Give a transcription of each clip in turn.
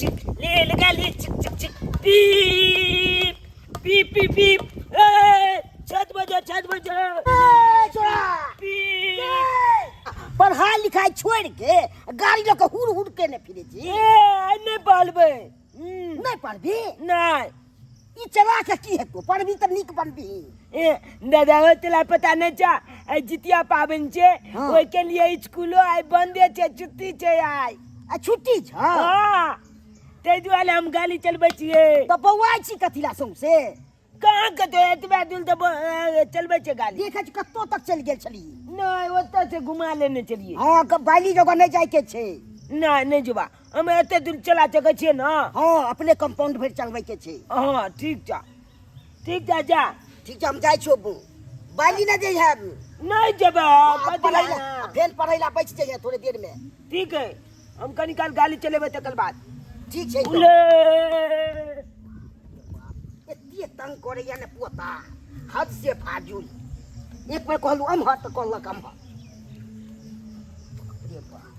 चिक लेल गाली चिक चिक चिक पीप पीप पीप पीप ए छत बजो छत बजो ए, छोड़ा पीप पढ़ाई लिखाई छोड़ के गाड़ी लऽ के हुर हुर के ने फिरे छी ए आइ नहि पढ़बै नहि पढ़बी नहि ई चला के की हेतौ पढ़बी तऽ नीक बनबी ए दादा हो तोरा पता नहि छौ आइ जितिया पाबनि छै ओहिके लिए स्कूलो आइ बंदे छै छुट्टी छै आइ आ छुट्टी छौ हँ ताहि दुआरे हम गाड़ी चलबै छियै तऽ बौआइ छी कथी ला सौंसे कहाँ कतौ एतबा दूर तऽ चलबै छै गाड़ी देखै छी कतौ तक चलि गेल छली नहि ओतऽ से घुमा लेने छलियै हँ बाली जगह नहि जाइके छै नहि नहि जेबा हम एते दूर चला सकै छियै ने हँ अपने कंपाउंड भरि चलबैके छै हँ ठीक छ ठीक छ जा ठीक छै हम जाइ छियौ बू बाली नहि जइहे नहि जेबै पढ़ै ला फेर पढ़ै ला बैठ जइहे थोड़े देर में ठीक है हम कनी काल गाड़ी चलेबै तकर बाद ठीक छै उले एते तंग करैया ने पोता हद से फाजुल एक बेर कहलहुँ अम्हर तऽ कहलक अम्हर रे बाप।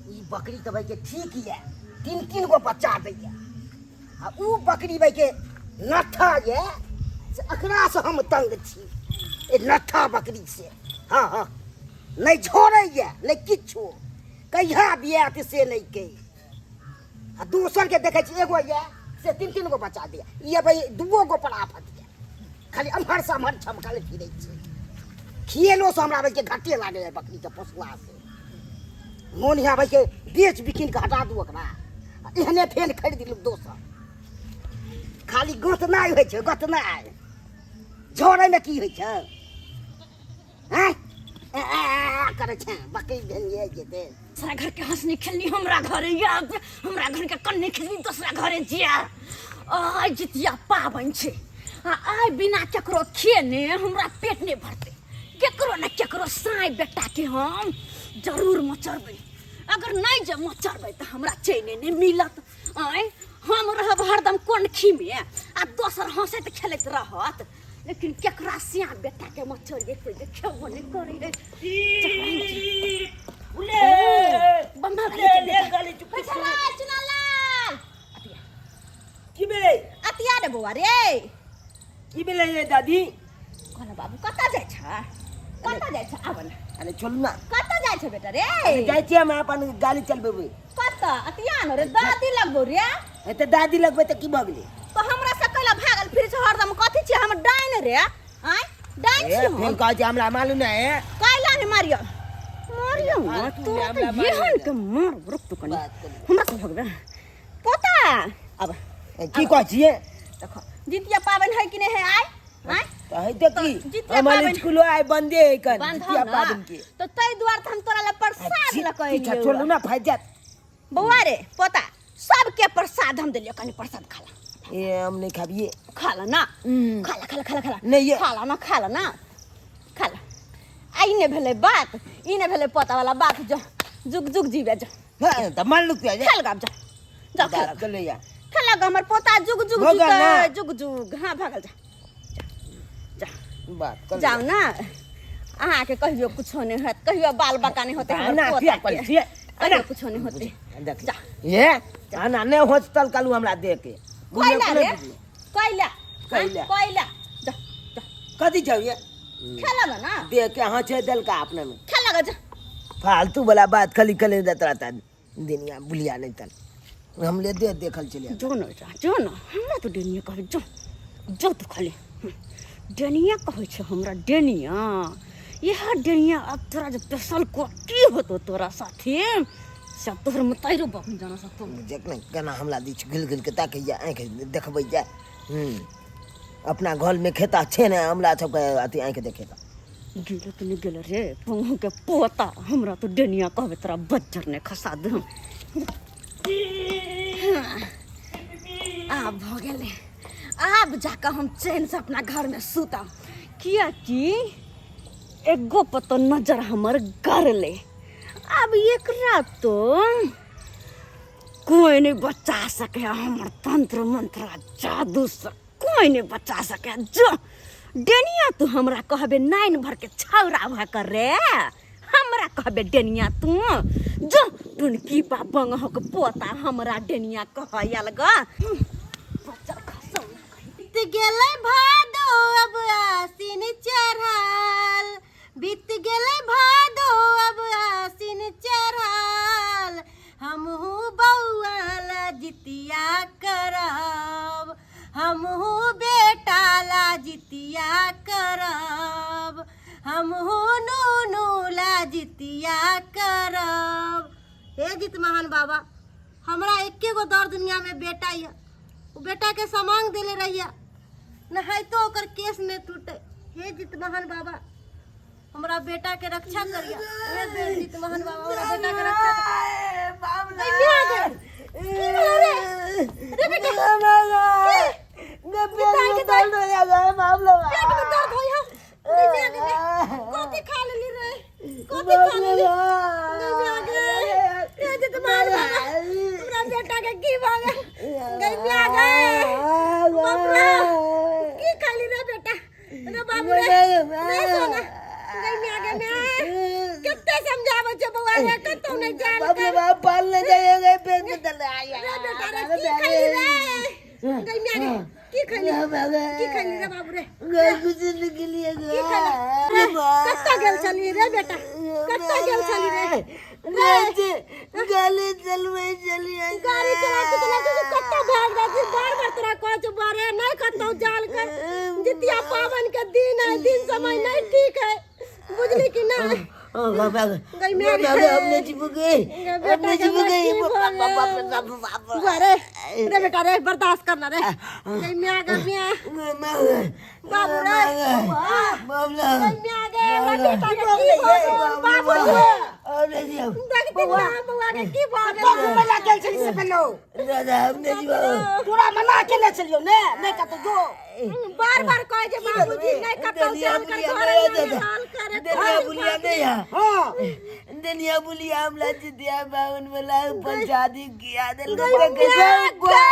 ई बकरी तऽ भाई के ठीक यऽ तीन तीन गो बच्चा दैया आ ऊ बकरी भाई के नट्ठा यऽ से एकरा से हम तंग छी ए नट्ठा बकरी से हाँ हाँ नहि झोड़ैया नहि किछो कहिया बियात से नहि के आ दोसर के देखै छी एगो यऽ से तीन तीन गो बच्चा दैया ई भाई दूओ गो पर आफत यऽ खाली एम्हर से एम्हर छमकल फिरै छै खिएलो से हमरा के घाटे लागैया बकरी के पोसला से मोन यहाँ के बेच बिकिन के हटा दू ओकरा आ एहने फेन खरीद लू दोसर खाली गोतनाइ होइ छै गोतनाइ झोड़ैमे की होइ छै आँय ए, ए, ए, करै छै बकरी भेलिए जेतै दूसरा घर के हंसनी खेलनी हमरा घरे या हमरा घर के कन्नी खेलनी दूसरा घरे जिया आइ जितिया पाबनि छै आ आइ बिना केकरो खेने हमरा पेट नहि भरतै केकरो ने केकरो साँय बेटा के हम जरूर मचरबै अगर नहि जे मचरबै तऽ हमरा चैने नहि मिलत आँय हम रहब हरदम कोनखीमे आ दोसर हंसैत खेलैत रहत लेकिन केकरा सिया बेटा के मचरिए कोई देखेबो नहीं करे रे उले बम्बा ले ले गाली चुप चुनालाल चुनालाल की भेलै अतिया रे बौआ रे की भेलै रे दादी कहला बाबू कतऽ जाइ छ कतऽ जाइ छ आब ने अरे चलू ना कतऽ जाइ छ बेटा रे जाइ छियै हम अपन गाली चलबेबै कतऽ अतिया ने रे दादी लगबो रे ए तऽ दादी लगबै तऽ की भऽ गेलै तो हमरा से कैला भागल फिर छै हरदम कथी छियै हम डाइन रे आँय डाइन ए, छियै हम फेर कहै छै हमरा मालूम नहि है कैला ने मारियो मारियो अरे तू तोरा हमरा तऽ मारियो। एहन के मार रुक तू कनी बात करी। हमरा से भगबे पोता अब ए, की कहै छियै देखो जितिया पाबनि है कि नहीं है आय आय तऽ हेतै की जितिया हमर पाबनि- स्कूलो आइ बंदे है कन बंद जितिया ना पाबनि के तो तै दुआरे तऽ हम तोरा लए प्रसाद लऽ कऽ पीछा एलियौ छोड़ू ना फाटि जायत बौआ रे पोता सबके प्रसाद हम देलियो कनी प्रसाद खा ला ए हम नहीं खाबिए खा ला ना खा ला खा ला खा ला खा ला नहीं ये- खा ला ना खा ला ना खा ला आ ई नहि भेलै बात ई नहि भेलै पोता वाला बात जो जुग जुग जीवे जो हाँ, तऽ मान लू किया खेल गाब जा जा खेल बात कर या खेल गा हमर पोता जुग जुग भऽ गेल जीते ना? जुग जुग हाँ भगल जा जा बात कर जाउ ना अहाँके कहियो कुछो नहि होयत कहियो बाल बका नहि होतै हमर ना पोता किया के। करै छियै कहियो कुछो नहि होतै देख जा। ये आना नहि होस्टल कलू हमरा दे के कैला रे कैला कैला। कैला जा जा कथी जाउ ये खेलग ना दे के हाँ छे देलका अपने में खेलग जा फालतू वाला बात खाली कले देत रहता दुनिया बुलिया नहीं तन हम ले दे देखल चलिए जो न जा जो न हमरा तो डेनिया कहै जो जो तू खाली डेनिया कहै छै हमरा डेनिया इएह डेनिया अब तोरा जे पेसल को की होतो तोरा साथे से अब तोहर मताइरो बाप नहीं जाना सकतो देख ने केना हमला दी छै घिल घिल के ताकैया आँखि देखबैया हूँ अपना घर में खेता छै ने हमरा सबके अथी आँखि देखेता गेलो कि नहीं गेलो रे पहुँ के पोता हमरा तो डेनिया कहबे तोरा बज्जर ने खसा दे हम आब भऽ गेलै आब जाकऽ हम चैनसँ अपना घरमे सुतब किएकि एगो पर तो नजर हमर गड़लै आब एकरा तो कोई नहीं बचा सके हमर तंत्र मंत्र आ जादू से कोई नहीं बचा सके जो डेनिया तू हमरा कहबे नाइन भर के छौरा भऽ कर रे हमरा कहबे डेनिया तू जो टुनकी बा बंगहक पोता हमरा डेनिया कहयल ग बच्चा खसौना। बीत गेलै भादो अब आसिन चढ़ल, बीत गेलै भादो अब आसिन चढ़ल, हमहूँ बौआ ला जितिया करब, हमहूँ बेटा ला जितिया करब, हमहूँ नूनू ला जितिया करब। हे जितमहान बाबा, हमरा एके गो दर दुनिया में बेटा यऽ, ओ बेटाके समांग देले रहिया, नहाइतो ओकर केस नहि टूटे। हे जितमहान बाबा, हमरा बेटा के रक्षा करिया। हे बे जितमहान बाबा, हमरा बेटा के रक्षा कर। की भेलो रे? रे बेटा, की? पेट में दर्द होय हौ। गई म्या गे, कथी खा लेली रे? कथी खा लेली? गई म्या गे, हे जितमहान बाबा, हमरा बेटा के की भऽ गेल? गई म्या गे, बाप रे, की खैली रे बेटा? रे बाबू रे, रे सोना, गई म्या गे म्या, कते समझाबै छै बौआ रे, कतौ नहि जायल कर। रे बेटा रे, की खैली रे? गई म्या गे, की खैली? की खैली रे बाबू रे? की खैला रे? कतऽ गेल छली रे बेटा? कतऽ गेल छली रे? गाली चलबै छलियै। गाड़ी चलाते चलाते तू कतऽ भाग जाइ छी? बार बार तोरा कहै छौ बारे नहि कतौ जाल कर, जितिया पाबनि के दिन है, दिन समय नहीं ठीक है, बुझली कि नहीं? गई मेरी बुआ रे, रे बेटा रे, बर्दाश्त करना रे। गई मियाँ गे मियाँ, बाबू रे, गई मियाँ गे, हमरा बेटा के की भऽ गेल? बाबू जी, देखथिन ना बौआ के की भऽ गेल? घुमै ला गेल छली से भेलौ? तोरा मना केने छलियौ ने, नहि कतौ जो। बार बार कहै छै बाबूजी नहि कतौ जाल कर, घरे नहि रहल करे। हाँ। दुनिया बुलिया हमला जितिया बावन वाला प्रसादी किया दिल। गई मियाँ गे,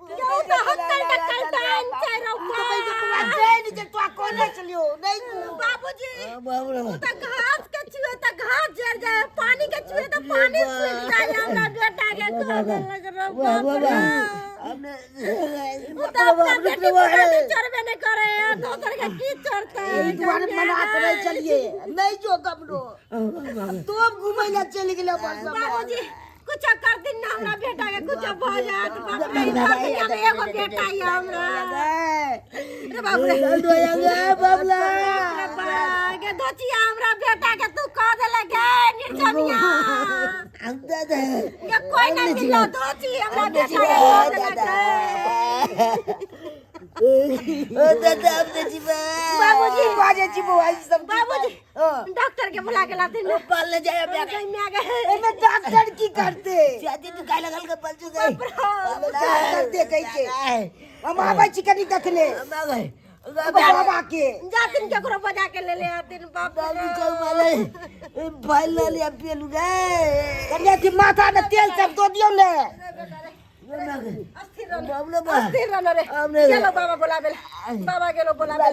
क्यों तो हक्कल टक्कल टाइम छै रौ। बौआ जानि जे तोरा कहने छलियौ नहि। बाबूजी, उ तऽ घास के छुए तऽ घास जर जाए, पानी के छुए तऽ पानी सूख जाए, हमरा बेटा के कह देलक रौ। बाप रे, उ तऽ अपना बेटी पुतोह के चढ़बे नहि करे है, दोसर के की चढ़तै? एहि दुआरे मना करै छलियै नहि जो कमरो, तो घुमै ला चलि गेलै अपन सब। बाबूजी, कुछ कर दिन ना, हमरा बेटा के कुछ भऽ जायत। बाप रे, ई भर दुनिया में एगो बेटा ये हमरा रे। बाप रे, बाप रे बाप गे, दोचिया, हमरा बेटा के तू कह देले गे निर्जनिया गे, कोई नहीं मिलो दोची, हमरा बेटा के कह देले गे। बाबूजी, बाजै छी बौआ ई सब? बाबूजी, डॉक्टर के बुला के लाथिन ना। पालने जाए। गई मियाँ गे। एहिमे डॉक्टर की करते? करते कहै छै, हम आबै छी कनी देखले बाबा के। जातिन केकरो बजा के ले ले आतिन। बाप रे, कनी अथी माथा में तेल सब दऽ दियौ ने। अस्थिर रहलो, अस्थिर रहलो रे। गेलो बाबा बोलाबे ला, बाबा गेलो बोलाबे।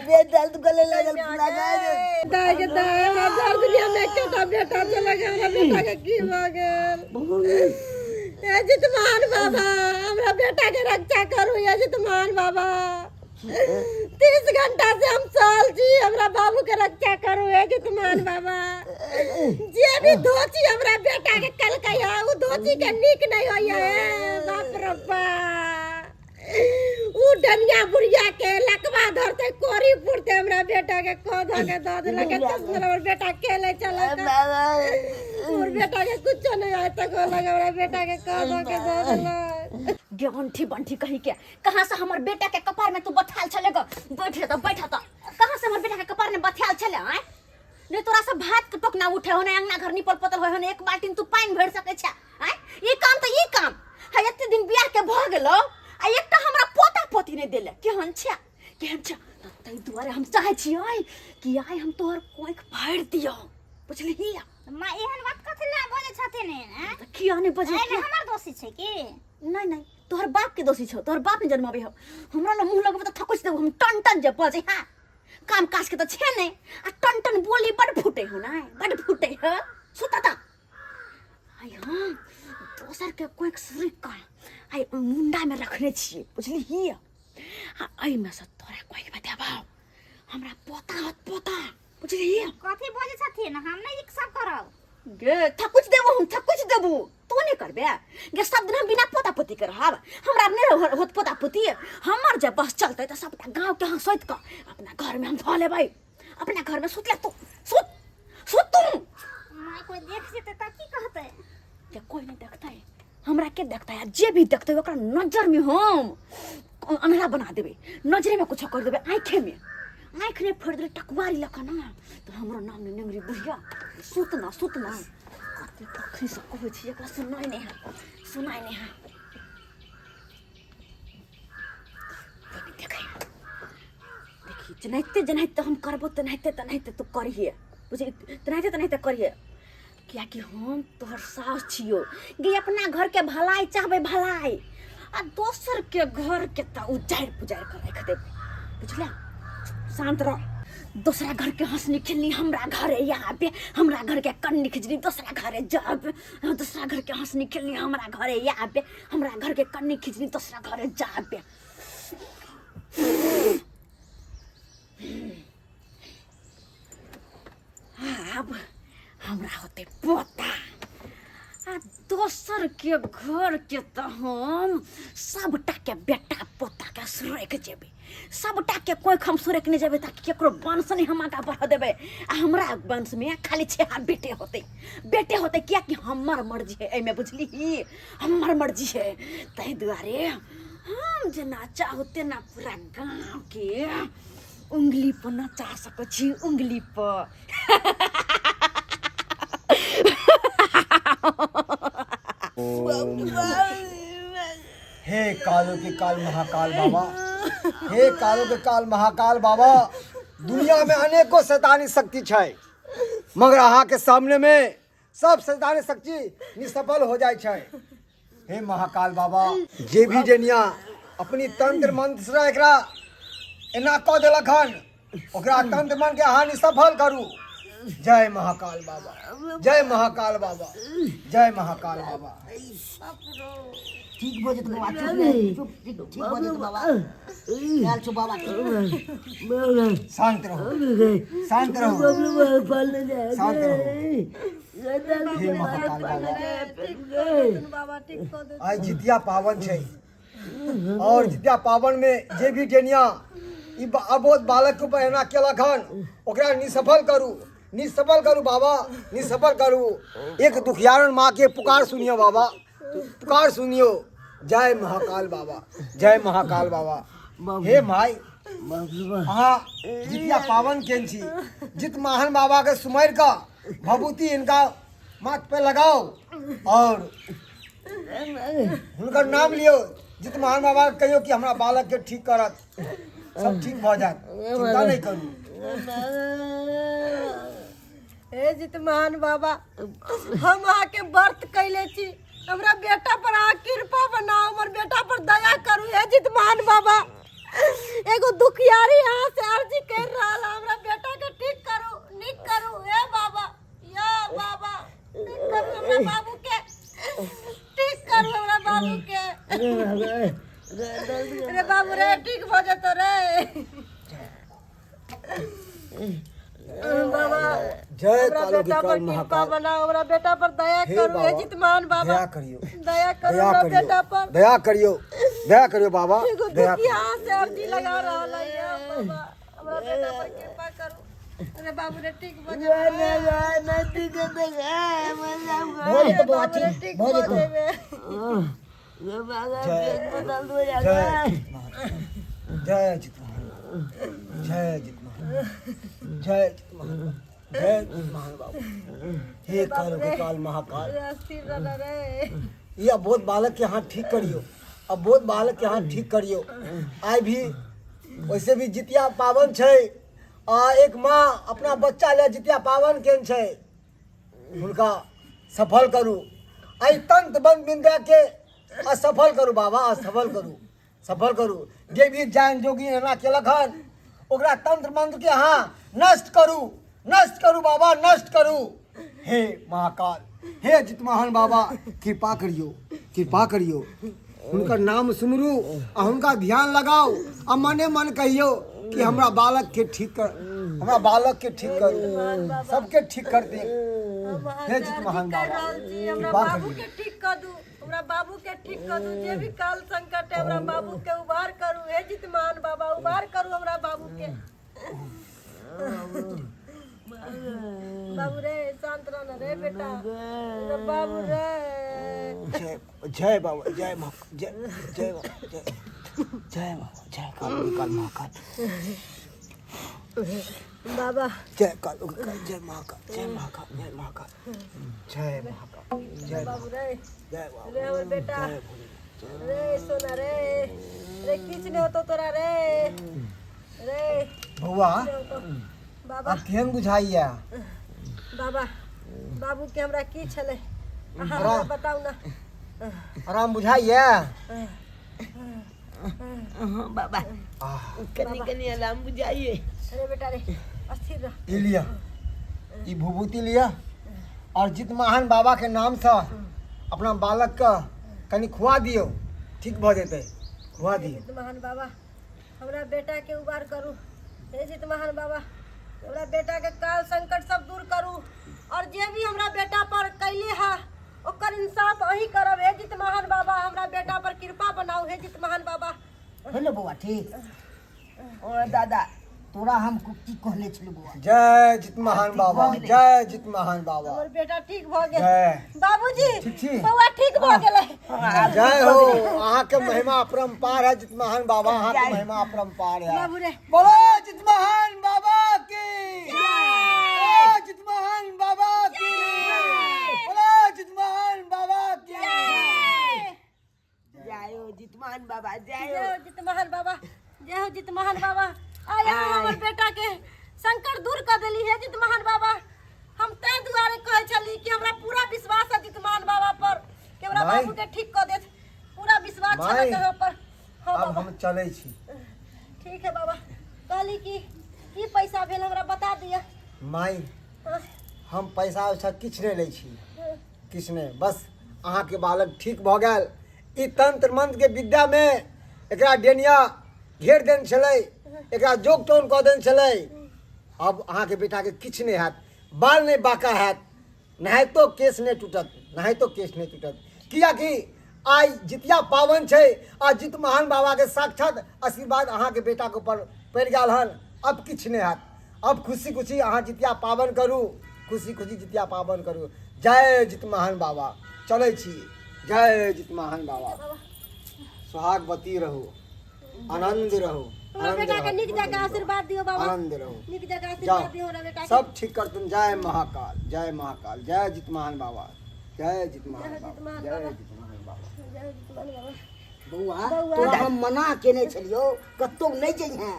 दाय के दाय, हमरा घर दुनिया में एकेटा बेटा चला गेल, हमरा बेटा के की भऽ गेल? हे जितमान बाबा, हमरा बेटा के रक्षा करू। हे जितमान बाबा, 30 घंटा से हम चल छी, हमरा बाबू के रक्षा करू। हे जितमान बाबा, जे भी धोची हमरा बेटा के कलकै है, उ धोची के नीक नहीं होइया है। बाप रे बाप, उ डनिया बुढ़िया के लकवा धरते, कोरी पुरते, हमरा बेटा के कह धऽ के दऽ देलक। एते सुन्दर हमर बेटा खेले चलक, हमर बेटा के कुछो नहीं आय तक होलक, हमरा बेटा के कह धऽ के दऽ देलक। गे अंठी बंठी कही के, कहाँ से हमर बेटा के कपार में तू बथाल छले ग? बैठ त, बैठ त। कहाँ से हमर बेटा के कपार में बथाल छले? आय ने तोरा से भात के टोकना उठे हो, ने अंगना घर निपल पोतल हो, ने एक बाल्टीन तू पानि भरि सकै छै? आय ई काम त ई काम है। एते दिन बियाह के भऽ गेलो आ एकटा हमरा पोता पोती नहि देले। केहन छै, केहन छै? त ताहि दुआरे हम चाहै छियै कि आइ हम तोहर कोख फाड़ि दियौ, बुझलिही? माँ, एहन बात कथी लए बजै छथिन एहन, आँय? तऽ किया नहि बजै? एहिमे हमर दोषी छै की? नहि नहि, तोहर बाप के दोषी छौ, तोहर बाप ने जन्माबै हौ। हमरा लग मुँह लगबै तऽ थकुच देबौ हम टन टन जे बजै। हाँ, काम काज के तऽ छै नहि आ टन टन बोली बड फूटे हो ना, बड फूटे हो। सुता त आइ हम दोसरके कोइक सुरुकि कऽ आइ मुण्डामे रखने छियै, बुझलिही? आ एहिमे से तोरा कोइकमे देबौ, हमरा पोता होत पोता, बुझलिही? कथी बजै छथिन? हम नहि ई सब करब। गे, थकुच देबो हम, थकुच देबो। तू नहीं करबे गे? सब दिन हम बिना पोता पोती के रहब? हमरा नहीं होत पोता पोती। हमर जब बस चलते तो सबटा गांव के हंसैत क अपना घर में हम धो लेबै। अपना घर में सुत ले तू, सुत सुत तू। माय, कोई देख जेतै तऽ की कहतै? के कोई नहीं देखतै। हमरा के देखतै? आ जे भी देखतै ओकरा नजर में हम अन्हरा बना देबै, नजरे में कुछ कर देबै, आँखे में आँख नहीं फोड़ देबै टकवारी लऽ कऽ ना तऽ हमरो नाम नहि नेंगरी बुढ़िया। सुत ना, सुत ना। कते कखनी से कहै छी एकरा, सुनाइ नहि है, सुनाइ नहि है। कोइ नहि देखै। देखी, जेनाहिते जेनाहिते हम करबो तेनाहिते तेनाहिते तू करिहे, बुझली? तेनाहिते तेनाहिते करिहे, कियाकि हम तोहर सास छियो गे। अपना घर के भलाई चाहबै भलाई, आ दोसर के घर के तऽ उजाड़ि पुजाड़ि कऽ राखि देबै, बुझले? शांत रह। दोसरा घर के हंसनी खेलनी हमरा घरे आबे, हमरा घर के कन्नी खिचड़ी दोसरा घरे जाबे। दोसरा घर के हंसनी खेलनी हमरा घरे आबे, हमरा घर के कन्नी खिचड़ी दोसरा घरे जाबे। आब हमरा होतै पोता, आ दोसर के घर के तऽ हम सबटा के बेटा पोता के सुरक जेबै। सबटा के कोई हम सुरक नहि जेबै ताकि केकरो वंश नहि हम आगाँ बढ़ देबै। आ हमरा वंश में खाली छेहा बेटे होतै, बेटे होतै, कियाकि हमर मर्जी है एहिमे, बुझलिही? हमर मर्जी है, ताहि दुआरे हम जेना चाहू तेना पूरा गाँव के उंगली पर नचा सकै छी, उंगली पर। हे कालो के काल महाकाल बाबा, हे कालो के काल महाकाल बाबा, दुनिया में अनेको शैतानी शक्ति छै, मगर अहाँ के सामने में सब शैतानी शक्ति निसफल हो जाइ छै। हे महाकाल बाबा, जे भी डेनिया अपनी तंत्र मंत्र से एकरा एना कऽ देलक हन, ओकरा तंत्र मंत्र के अहाँ निसफल करू। जय महाकाल बाबा, जय महाकाल बाबा, जय महाकाल बाबा। ठीक भऽ जेतै बाबा, चुप रह, चुप। ठीक ठीक भऽ जेतै बाबा, आयल छौ बाबा, ठीक। शांत रहो, शांत रहो, शांत रहो। हे महाकाल बाबा, बाबा ठीक कऽ दे। आइ जितिया पावन छै और जितिया पावन में जे भी डेनिया ई अबोध बालक के ऊपर एना केलक हन, ओकरा निसफल करू, निसफल करू बाबा, निसफल करू। एक दुखियारन माँ के पुकार सुनियो बाबा, पुकार सुनियो। जय महाकाल बाबा, जय महाकाल बाबा। हे माई, अहाँ जितिया पावन केन छी, जित महान बाबा के सुमरि कऽ भभूति इनका माथ पे लगाओ और हुनकर नाम लियो। जित महान बाबा के कहियो कि हमरा बालक के ठीक करत, सब ठीक भऽ जायत, चिंता नहीं करू। हे जितमान बाबा, हम अहाँके व्रत कैले छी, हमरा बेटा पर अहाँ कृपा बनाउ, हमर बेटा पर दया करू। हे जितमान बाबा, एगो दुखियारी अहाँ से अर्जी कर रहल है, हमरा बेटा के ठीक करू, नीक करू। हे बाबा, या बाबा, ठीक करू हमरा बाबू के, ठीक करू हमरा बाबू के। रे बाबू रे, ठीक भऽ जेतौ रे बाबा। जय हमरा कालो के बेटा पर काल कृपा महाकाल बनाओ, हमरा बेटा पर दया हे करू। हे बाबा, जितमान बाबा, दया करियो, दया करू दया हमरा करियो, बेटा पर दया करियो, दया करियो बाबा, एगो दया दुखिया से अर्जी लगा रहल है। या बाबा, हमरा बेटा पर कृपा करू। अरे बाबू रे, ठीक भऽ जेबै। भऽ जेतौ बौआ, बाबू रे, ठीक ठीक भऽ भऽ जेतौ। जेबै। जय जय जय जितमान, जय जितमान, जय जितमान, जय जितमान बाबू। हे काल के काल महाकाल, रे अस्थिर रहल रे। ये अबोध बालक के हाथ ठीक करियो, अबोध बालक के हाथ ठीक करियो। आइ भी वैसे भी जितिया पावन छै, आ एक माँ अपना बच्चा ले जितिया पावन केन छै, हुनका सफल करू। एहि तंत्र बंद विद्या के असफल करू बाबा, असफल करू, सफल करू। जे भी जान जोगी एना केलक हन, ओकरा तंत्र मंत्र के अहाँ नष्ट करू, नष्ट करू बाबा, नष्ट करू। हे महाकाल, हे जितमोहन बाबा, कृपा करियौ, कृपा करियौ। हुनकर नाम सुमरू आ हुनका ध्यान लगाउ आ मने मन कहियौ कि हमरा बालक के ठीक कर, हमरा बालक के ठीक करू, सबके ठीक कर दे। हम हे अहाँके जितमोहन अर्जी कर बाबा, रहल छी, हमरा कृपा बाबू करियौ। के ठीक कऽ दू, हमरा बाबू के ठीक कऽ दू। जे भी काल संकट है हमरा बाबू के उबार करू। हे जितमान बाबा, उबार करू हमरा बाबू के। बाबू रे, शांत रहना रे बेटा, रे बाबू रे। जय जय बाबा, जय महा, जय जय बाबा, जय जय बाबा, जय काल काल महाकाल बाबा, जय काल काल, जय महाकाल, जय महाकाल, जय महाकाल, जय महाकाल, जय बाबू रे, जय बाबा, रे हमर बेटा जय भोलेनाथ। रे सोना रे, रे किछु नहि होतो तोरा रे, रे बौआ बाबा। आब केहन बुझाइया? बाबा, बाबू के हमरा की छलै, अहाँ हमरा बताउ ना। आराम बुझाइया? हाँ बाबा, कनी कनी आराम बुझाइए। अरे बेटा रे, अस्थिर रह। ई लिअ, ई भूभूति लिअ और जितमोहन बाबा के नाम से अपना बालक के कनि खुआ दियौ, ठीक भऽ जेतै। खुआ दियौ। जितमोहन बाबा, हमरा बेटा के उबार करू। हे जितमोहन बाबा, हमरा बेटा के काल संकट सब दूर करू और जे भी हमरा बेटा पर कैले है ओकर इंसाफ अहीं करब। हे जितमोहन बाबा, हमरा बेटा पर कृपा बनाउ। हे जितमोहन बाबा। हेलो बौआ, ठीक? ओ दादा, तोरा हम की कहने छलू बौआ? जय जितमोहन बाबा, जय जितमोहन बाबा। हमर बेटा ठीक भऽ गेल। जय। बाबूजी, ठीक छी? बौआ ठीक भऽ गेलै। जय हो, अहाँके महिमा अपरम्पार है जितमोहन बाबा, अहाँके महिमा अपरम्पार है। बाबू रे। बोलो जितमोहन बाबा की बोलो, जितमोहन बाबा की बोलो, जितमोहन बाबा की जय हो जितमान बाबा, जय जय हो हो जितमोहन बाबा, जय हो जितमोहन बाबा। आय अहाँ हमर बेटा के संकट दूर कऽ देली। हे जितमोहन बाबा, हम ताहि दुआरे कहै छली कि हमरा पूरा विश्वास है जितमोहन बाबा पर कि हमरा माय। बाबू के ठीक कऽ देत। पूरा विश्वास छल माय। अहाँ पर। हाँ अब बाबा, हम चलै छी। ठीक है बाबा। कहली कि की पैसा भेल, हमरा बता दिअ। माई, हम पैसा वैसा किछु नहि लै छी, किछु नहि। बस अहाँके बालक ठीक भऽ गेल। ई तंत्र मंत्र के विद्या में एकरा डेनिया घेर देने छलै, एकरा जोग टोन कऽ देने छलै। अब अहाँके बेटाके किछु नहि हैत, बाल नहि बाका हैत, नहाइतो केश नहि टूटत, नहाइतो केश नहि टूटत। कियाकि आइ जितिया पाबनि छै आ जित महान बाबाके साक्षात आशीर्वाद अहाँके बेटाके ऊपर पड़ि गेल हन। अब किछु नहि हैत। अब खुशी खुशी अहाँ जितिया पाबनि करू, खुशी खुशी जितिया पाबनि करू। जय जितमोहन बाबा। चलै छी। जय जितमोहन बाबा। सुहागवती रहू, आनंद रहू। हमरा आनंद बेटा के रहू, नीक जकाँ आशीर्वाद दियौ बाबा। आनंद रहू। नीक जकाँ जाओ, आशीर्वाद दियौ हमरा बेटा के। सब ठीक करतन। जय महाकाल, जय महाकाल, जय जितमोहन बाबा, जय जितमोहन जय बाबा, जितमोहन जय बाबा। जितमोहन बाबा। जय हो जितमोहन बाबा। बौआ, बौआ। तोरा हम मना केने छलियौ कतौ नहि जइहें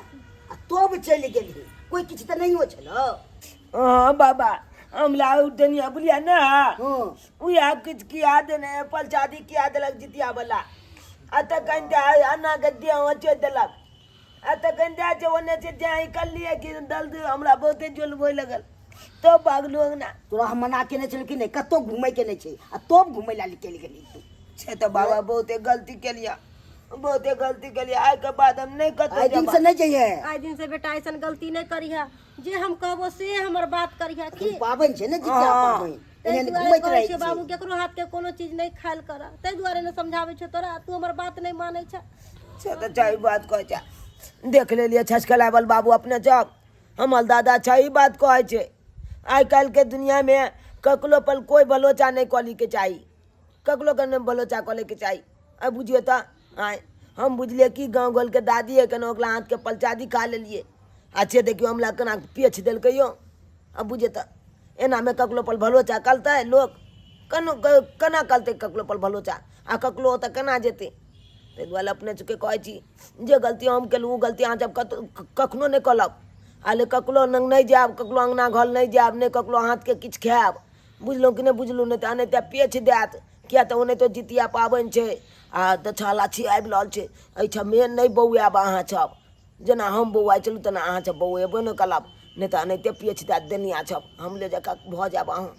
आ तब चलि गेलही। कोई किछु तऽ नहियो छलौ। हाँ बाबा, हमरा उ दुनिया बुलिया ना। हँ। उएह किछु किया देने पलचादी किया देलक जितिया वाला आ तखन तऽ अना के देह चोरि देलक आ तखन जाइ छै ओन्ने से जाहि करलियै कि दर्द हमरा बहुते जोलबै लगल तब भागलू अंगना। तोरा हम मना केने छलौ कि नहि कतौ घुमै के नहि छै आ तब घुमै लए निकलि गेलही तू। छै तऽ बाबा, बहुते गलती केलियै, बहुते गलती केलियै। आइ के बाद हम नहि कतौ आइ दिन से जेबै। नहि जइहे। आइ दिन से बेटा ऐसन गलती नहि करिहे। जे हम कहबो से हमर बात करिहे की पाबनि छै ने जितिया हँ। पाबनि, ताहि एहन दुआरे घुमैत कहै रहै छियौ छै। बाबू, केकरो हाथ के कोनो चीज नहि खायल कर। ताहि दुआरे ने समझाबै छियौ तोरा, तू हमर बात नहि मानै छ। से तऽ सही बात कहै छै। देख लेलियै छसकलावल बाबू अपने सब, हमर दादा सही बात कहै छै। आइ काल्हिके दुनियामे ककरो पर कोइ भरोसा नहि कऽ लैके चाही, ककरो के नहि भरोसा कऽ लैके चाही। आइ बुझियौ तऽ आँय हम बुझलियै कि गाँव घरके दादी है, केना ओकरा हाथके पलचादी खा लेलियै आ से देखियौ हमरा केना पेछ देलकै यौ। आब बुझियौ तऽ एनामे ककरो पर भरोसा करतै लोक? केना केना करतै ककरो पर भरोसा आ ककरो ओतऽ केना जेतै? ताहि दुआरे अपने सबके कहै छी, जे गलती हम केलहुँ ओ गलती अहाँ सब कतहु कखनो नहि करब। आ नहि ककरो लग नहि जायब, ककरो अङ्गना घर नहि जायब, नहि ककरो हाथके किछु खायब। बुझलहुँ कि नहि बुझलहुँ? नहि तऽ एनाहिते पेच देत। किएक तऽ ओनाहितो जितिया पाबनि छै आ दछाला छी आबि रहल छै। एहिठाम नहि बौआयब अहाँ सब, जेना हम बौआइ छलहुँ तेना अहाँ सब बौएबो नहि करब, नहि तऽ एनाहिते पेच देत देनिया सब। हमरे जकाँ भऽ जायब अहाँ।